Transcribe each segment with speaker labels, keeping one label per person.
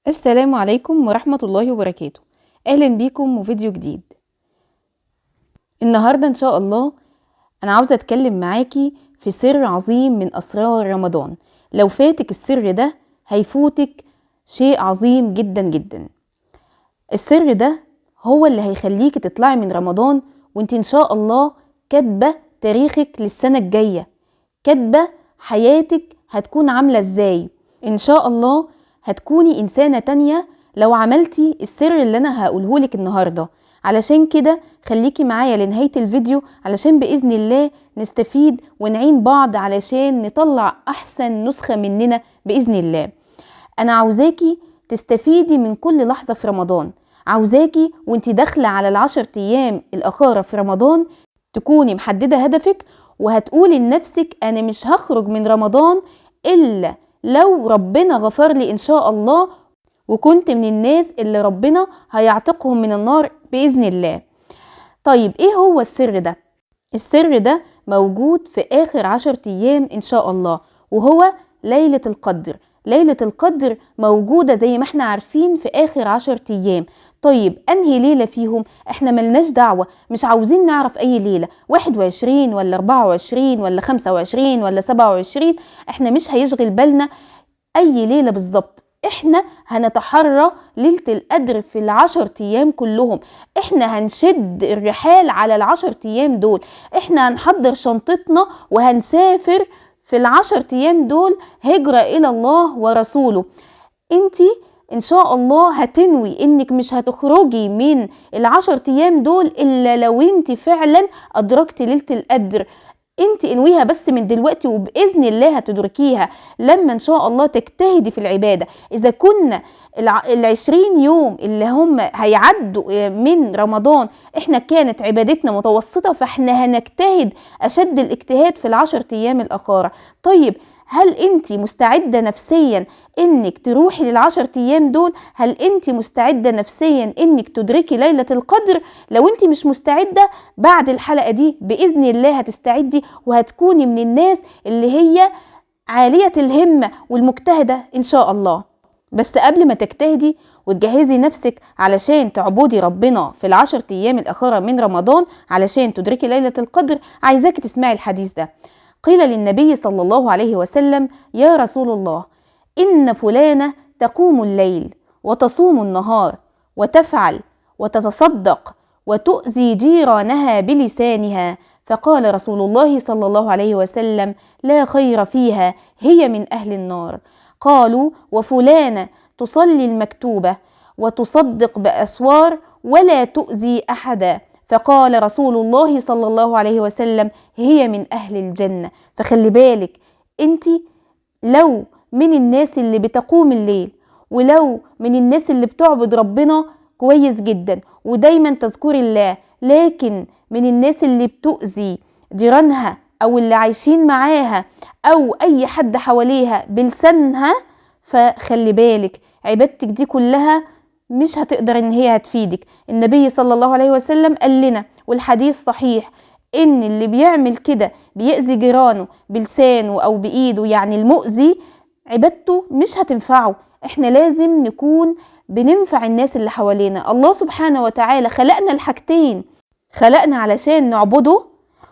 Speaker 1: السلام عليكم ورحمة الله وبركاته. أهلا بيكم وفيديو جديد. النهاردة إن شاء الله أنا عاوزة أتكلم معاكي في سر عظيم من أسرار رمضان. لو فاتك السر ده هيفوتك شيء عظيم جدا جدا. السر ده هو اللي هيخليكي تطلعي من رمضان وانت إن شاء الله كاتبة تاريخك للسنة الجاية، كاتبة حياتك هتكون عاملة ازاي. إن شاء الله هتكوني إنسانة تانية لو عملتي السر اللي أنا هقولهولك النهاردة. علشان كده خليكي معايا لنهاية الفيديو علشان بإذن الله نستفيد ونعين بعض علشان نطلع أحسن نسخة مننا بإذن الله. أنا عاوزاكي تستفيدي من كل لحظة في رمضان، عاوزاكي وانتي داخلة على ال10 أيام الأخيرة في رمضان تكوني محددة هدفك وهتقولي لنفسك أنا مش هخرج من رمضان إلا لو ربنا غفر لي إن شاء الله وكنت من الناس اللي ربنا هيعتقهم من النار بإذن الله. طيب إيه هو السر ده؟ السر ده موجود في آخر 10 أيام إن شاء الله، وهو ليلة القدر. ليلة القدر موجودة زي ما احنا عارفين في آخر 10 أيام. طيب أنهي ليلة فيهم؟ احنا ملناش دعوة، مش عاوزين نعرف أي ليلة، 21 ولا 24 ولا 25 ولا 27، احنا مش هيشغل بالنا أي ليلة بالظبط. احنا هنتحرى ليلة القدر في ال10 أيام كلهم، احنا هنشد الرحال على ال10 أيام دول، احنا هنحضر شنطتنا وهنسافر في ال10 أيام دول هجرة إلى الله ورسوله. انتي إن شاء الله هتنوي إنك مش هتخرجي من ال10 أيام دول إلا لو انتي فعلا أدركتي ليلة القدر. انتي انويها بس من دلوقتي وبإذن الله هتدركيها لما إن شاء الله تجتهدي في العبادة. إذا كنا ال20 يوم اللي هم هيعدوا من رمضان احنا كانت عبادتنا متوسطة، فاحنا هنجتهد أشد الاجتهاد في ال10 أيام الأخيرة. طيب هل انت مستعدة نفسيا انك تروحي لل10 ايام دول؟ هل انت مستعدة نفسيا انك تدركي ليلة القدر؟ لو انت مش مستعدة بعد الحلقة دي بإذن الله هتستعدي وهتكوني من الناس اللي هي عالية الهمة والمجتهدة ان شاء الله. بس قبل ما تجتهدي وتجهزي نفسك علشان تعبدي ربنا في ال10 ايام الأخيرة من رمضان علشان تدركي ليلة القدر، عايزاكي تسمعي الحديث ده. قيل للنبي صلى الله عليه وسلم: يا رسول الله، إن فلانة تقوم الليل وتصوم النهار وتفعل وتتصدق وتؤذي جيرانها بلسانها. فقال رسول الله صلى الله عليه وسلم: لا خير فيها، هي من أهل النار. قالوا: وفلانة تصلي المكتوبة وتصدق بأسوار ولا تؤذي أحدا. فقال رسول الله صلى الله عليه وسلم: هي من أهل الجنة. فخلي بالك، انت لو من الناس اللي بتقوم الليل ولو من الناس اللي بتعبد ربنا كويس جدا ودايما تذكر الله، لكن من الناس اللي بتؤذي جيرانها أو اللي عايشين معاها أو أي حد حواليها بلسانها، فخلي بالك عبادتك دي كلها مش هتقدر ان هي هتفيدك. النبي صلى الله عليه وسلم قال لنا، والحديث صحيح، ان اللي بيعمل كده بيأذي جيرانه بلسانه او بايده، يعني المؤذي، عبادته مش هتنفعه. احنا لازم نكون بننفع الناس اللي حوالينا. الله سبحانه وتعالى خلقنا الحاجتين، خلقنا علشان نعبده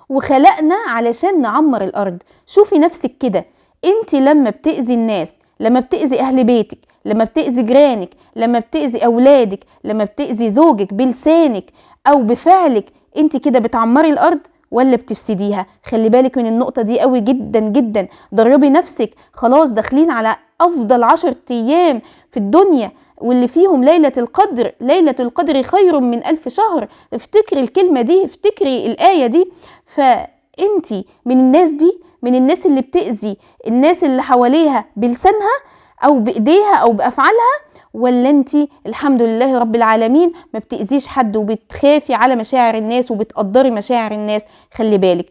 Speaker 1: وخلقنا علشان نعمر الارض. شوفي نفسك كده، انت لما بتأذي الناس، لما بتأذي اهل بيتك، لما بتأذي جيرانك، لما بتأذي أولادك، لما بتأذي زوجك بلسانك أو بفعلك، انت كده بتعمري الأرض ولا بتفسديها؟ خلي بالك من النقطة دي قوي جدا جدا. دربي نفسك، خلاص داخلين على أفضل 10 أيام في الدنيا واللي فيهم ليلة القدر. ليلة القدر خير من 1000 شهر. افتكري الكلمة دي، افتكري الآية دي. فانت من الناس دي، من الناس اللي بتأذي الناس اللي حواليها بلسانها او بايديها او بافعالها، ولا انتي الحمد لله رب العالمين ما بتأذيش حد وبتخافي على مشاعر الناس وبتقدري مشاعر الناس؟ خلي بالك.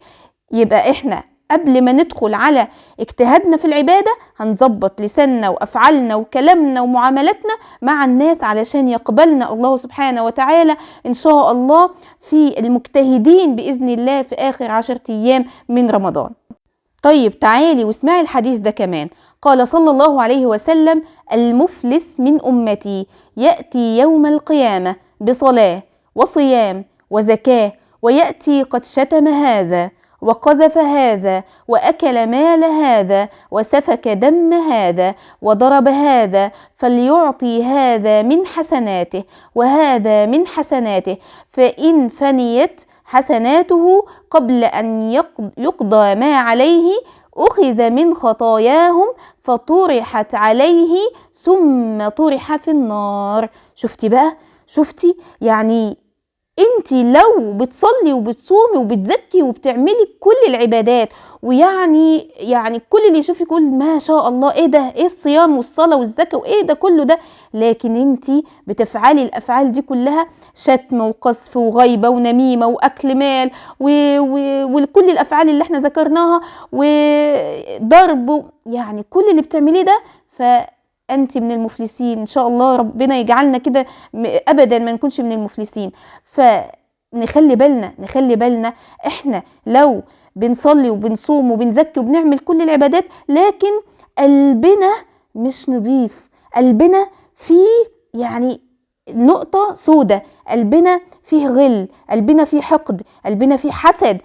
Speaker 1: يبقى احنا قبل ما ندخل على اجتهادنا في العبادة هنظبط لساننا وافعالنا وكلامنا ومعاملاتنا مع الناس علشان يقبلنا الله سبحانه وتعالى ان شاء الله في المجتهدين بإذن الله في آخر 10 أيام من رمضان. طيب تعالي واسمعي الحديث ده كمان. قال صلى الله عليه وسلم: المفلس من أمتي يأتي يوم القيامة بصلاة وصيام وزكاة، ويأتي قد شتم هذا وقذف هذا وأكل مال هذا وسفك دم هذا وضرب هذا، فليعطي هذا من حسناته وهذا من حسناته، فإن فنيت حسناته قبل أن يقضى ما عليه أخذ من خطاياهم فطرحت عليه ثم طرح في النار. شفتي بقى؟ شفتي؟ يعني انت لو بتصلي وبتصومي وبتزكي وبتعملي كل العبادات، ويعني كل اللي يشوفك يقول ما شاء الله ايه ده، ايه الصيام والصلاة والزكاة وايه ده كله ده، لكن انت بتفعلي الافعال دي كلها شتم وقذف وغيبة ونميمة واكل مال وكل الافعال اللي احنا ذكرناها وضرب، يعني كل اللي بتعمليه ده، فأنت من المفلسين. إن شاء الله ربنا يجعلنا كده أبدا ما نكونش من المفلسين. فنخلي بالنا، نخلي بالنا إحنا لو بنصلي وبنصوم وبنزكي وبنعمل كل العبادات، لكن قلبنا مش نظيف، قلبنا فيه يعني نقطة سودة، قلبنا فيه غل، قلبنا فيه حقد، قلبنا فيه حسد،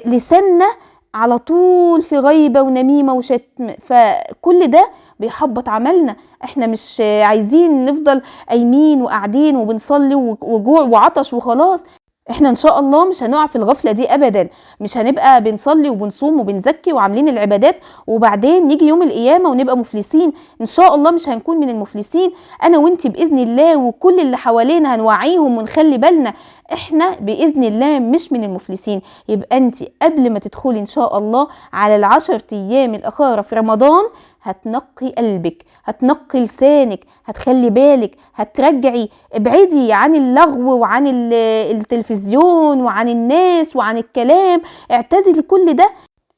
Speaker 1: لساننا على طول في غيبة ونميمة وشتم، فكل ده بيحبط عملنا. احنا مش عايزين نفضل قايمين وقاعدين وبنصلي وجوع وعطش وخلاص. احنا ان شاء الله مش هنقع في الغفلة دي ابدا، مش هنبقى بنصلي وبنصوم وبنزكي وعاملين العبادات وبعدين نيجي يوم القيامة ونبقى مفلسين. ان شاء الله مش هنكون من المفلسين، انا وانتي بإذن الله وكل اللي حوالينا هنوعيهم ونخلي بالنا، احنا بإذن الله مش من المفلسين. يبقى انتي قبل ما تدخلي ان شاء الله على ال10 ايام الاخيرة في رمضان هتنقي قلبك، هتنقي لسانك، هتخلي بالك، هترجعي، ابعدي عن اللغو وعن التلفزيون وعن الناس وعن الكلام، اعتزلي كل ده،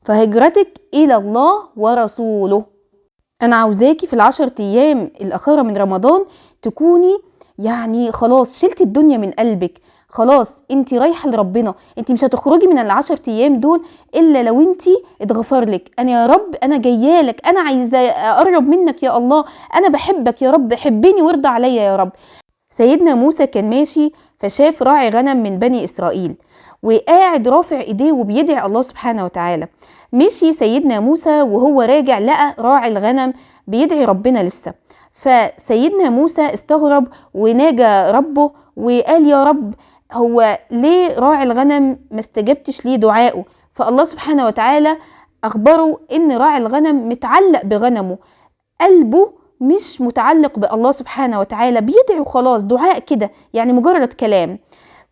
Speaker 1: فهجرتك إلى الله ورسوله. أنا عاوزاكي في ال10 أيام الأخيرة من رمضان تكوني يعني خلاص شلتي الدنيا من قلبك، خلاص انت رايحة لربنا، انت مش هتخرجي من ال10 ايام دول الا لو انت اتغفر لك. انا يا رب انا جايالك، انا عايزه اقرب منك يا الله، انا بحبك يا رب، حبني وارضى عليا يا رب. سيدنا موسى كان ماشي فشاف راعي غنم من بني اسرائيل وقاعد رافع ايديه وبيدعي الله سبحانه وتعالى. مشي سيدنا موسى وهو راجع لقى راعي الغنم بيدعي ربنا لسه، فسيدنا موسى استغرب وناجى ربه وقال يا رب هو ليه راعي الغنم ما استجبتش ليه دعائه؟ فالله سبحانه وتعالى أخبره إن راعي الغنم متعلق بغنمه، قلبه مش متعلق بالله سبحانه وتعالى، بيدعي وخلاص، دعاء كده يعني مجرد كلام.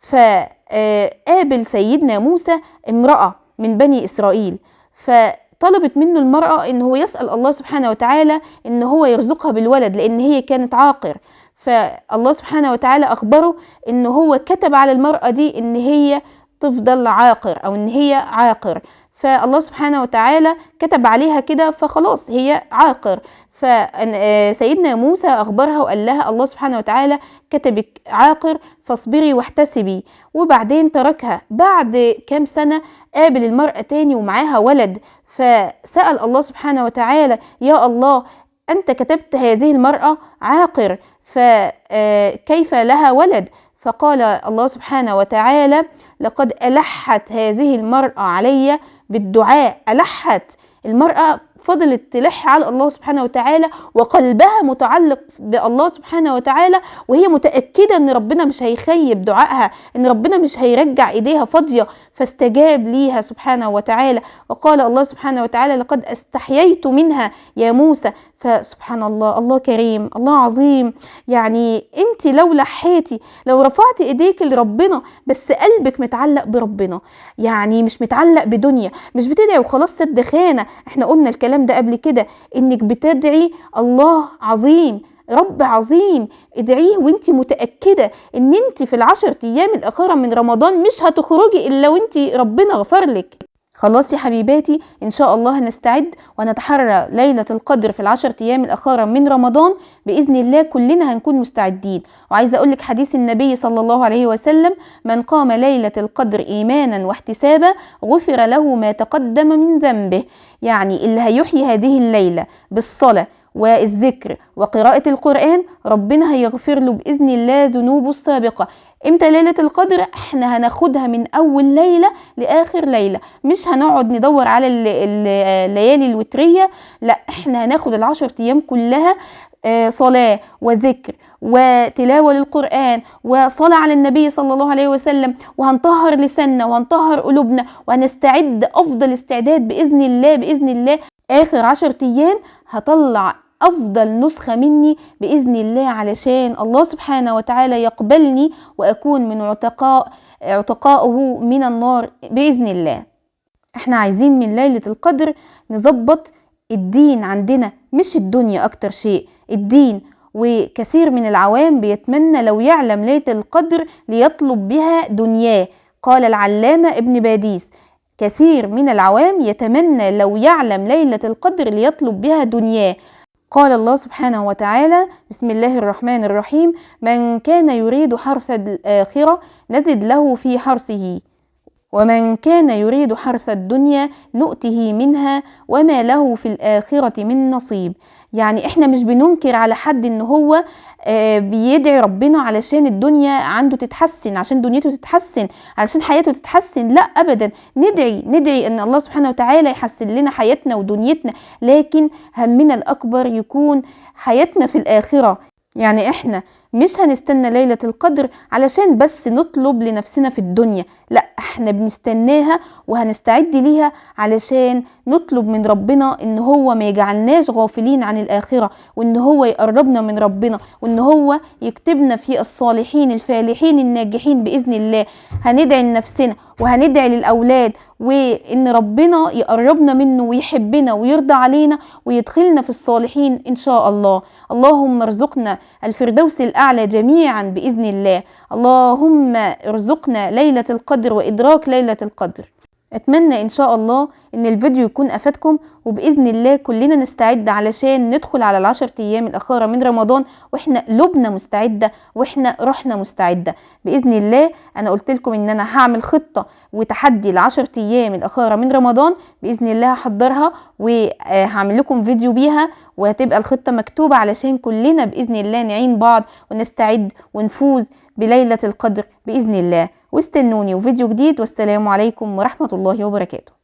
Speaker 1: فقابل سيدنا موسى امرأة من بني إسرائيل، فطلبت منه المرأة إن هو يسأل الله سبحانه وتعالى إن هو يرزقها بالولد لأن هي كانت عاقر. فالله سبحانه وتعالى أخبره إن هو كتب على المرأة دي إن هي تفضل عاقر أو إن هي عاقر، فالله سبحانه وتعالى كتب عليها كده فخلاص هي عاقر. فسيدنا موسى أخبرها وقال لها الله سبحانه وتعالى كتبك عاقر فاصبري واحتسبي، وبعدين تركها. بعد كام سنة قابل المرأة تاني ومعاها ولد، فسأل الله سبحانه وتعالى يا الله أنت كتبت هذه المرأة عاقر فكيف لها ولد؟ فقال الله سبحانه وتعالى لقد ألحت هذه المرأة علي بالدعاء. ألحت المرأة، فضلت تلح على الله سبحانه وتعالى وقلبها متعلق بالله سبحانه وتعالى، وهي متأكدة ان ربنا مش هيخيب دعائها، ان ربنا مش هيرجع ايديها فاضية، فاستجاب ليها سبحانه وتعالى. وقال الله سبحانه وتعالى لقد استحييت منها يا موسى. فسبحان الله، الله كريم، الله عظيم. يعني انت لو لحيتي، لو رفعتي ايديك لربنا بس قلبك متعلق بربنا، يعني مش متعلق بدنيا، مش بتدعي وخلاص سد خانة. احنا قلنا الكلام ده قبل كده، انك بتدعي الله عظيم، رب عظيم، ادعيه وانت متأكدة ان انت في ال10 ايام الاخيرة من رمضان مش هتخرجي الا وانت ربنا غفر لك. خلاص يا حبيباتي، ان شاء الله هنستعد ونتحرى ليلة القدر في ال10 ايام الاخيرة من رمضان باذن الله. كلنا هنكون مستعدين. وعايزة اقولك حديث النبي صلى الله عليه وسلم: من قام ليلة القدر ايمانا واحتسابا غفر له ما تقدم من ذنبه. يعني اللي هيحيي هذه الليلة بالصلاة والذكر وقراءة القرآن ربنا هيغفر له بإذن الله ذنوبه السابقة. امتى ليلة القدر؟ احنا هناخدها من اول ليلة لاخر ليلة، مش هنقعد ندور على الليالي الوترية، لا احنا هناخد ال10 ايام كلها صلاة وذكر وتلاوة للقرآن وصلاة على النبي صلى الله عليه وسلم، وهنطهر لساننا وهنطهر قلوبنا وهنستعد افضل استعداد بإذن الله. بإذن الله اخر 10 ايام هطلع أفضل نسخة مني بإذن الله، علشان الله سبحانه وتعالى يقبلني وأكون من عتقائه من النار بإذن الله. احنا عايزين من ليلة القدر نظبط الدين عندنا، مش الدنيا أكتر شيء، الدين. وكثير من العوام بيتمنى لو يعلم ليلة القدر ليطلب بها دنياه. قال العلامة ابن باديس: كثير من العوام يتمنى لو يعلم ليلة القدر ليطلب بها دنياه. قال الله سبحانه وتعالى: بسم الله الرحمن الرحيم، من كان يريد حرث الآخرة نزد له في حرثه، ومن كان يريد حرث الدنيا نؤته منها وما له في الآخرة من نصيب. يعني احنا مش بننكر على حد ان هو بيدعي ربنا علشان الدنيا عنده تتحسن، عشان دنيته تتحسن، علشان حياته تتحسن، لا ابدا. ندعي ان الله سبحانه وتعالى يحسن لنا حياتنا ودنيتنا، لكن همنا الاكبر يكون حياتنا في الآخرة. يعني احنا مش هنستنى ليلة القدر علشان بس نطلب لنفسنا في الدنيا، لا احنا بنستناها وهنستعد ليها علشان نطلب من ربنا ان هو ما يجعلناش غافلين عن الآخرة، وان هو يقربنا من ربنا، وان هو يكتبنا في الصالحين الفالحين الناجحين بإذن الله. هندعي لنفسنا وهندعي للأولاد، وان ربنا يقربنا منه ويحبنا ويرضى علينا ويدخلنا في الصالحين ان شاء الله. اللهم ارزقنا الفردوس الأعلى جميعا بإذن الله. اللهم ارزقنا ليلة القدر وإدراك ليلة القدر. أتمنى إن شاء الله إن الفيديو يكون أفادكم، وبإذن الله كلنا نستعد علشان ندخل على ال10 أيام الأخيرة من رمضان وإحنا قلوبنا مستعدة وإحنا روحنا مستعدة بإذن الله. أنا قلت لكم إن أنا هعمل خطة وتحدي ال10 أيام الأخيرة من رمضان بإذن الله، هحضرها وهعمل لكم فيديو بيها، وهتبقى الخطة مكتوبة علشان كلنا بإذن الله نعين بعض ونستعد ونفوز بليلة القدر بإذن الله. واستنوني وفيديو جديد، والسلام عليكم ورحمة الله وبركاته.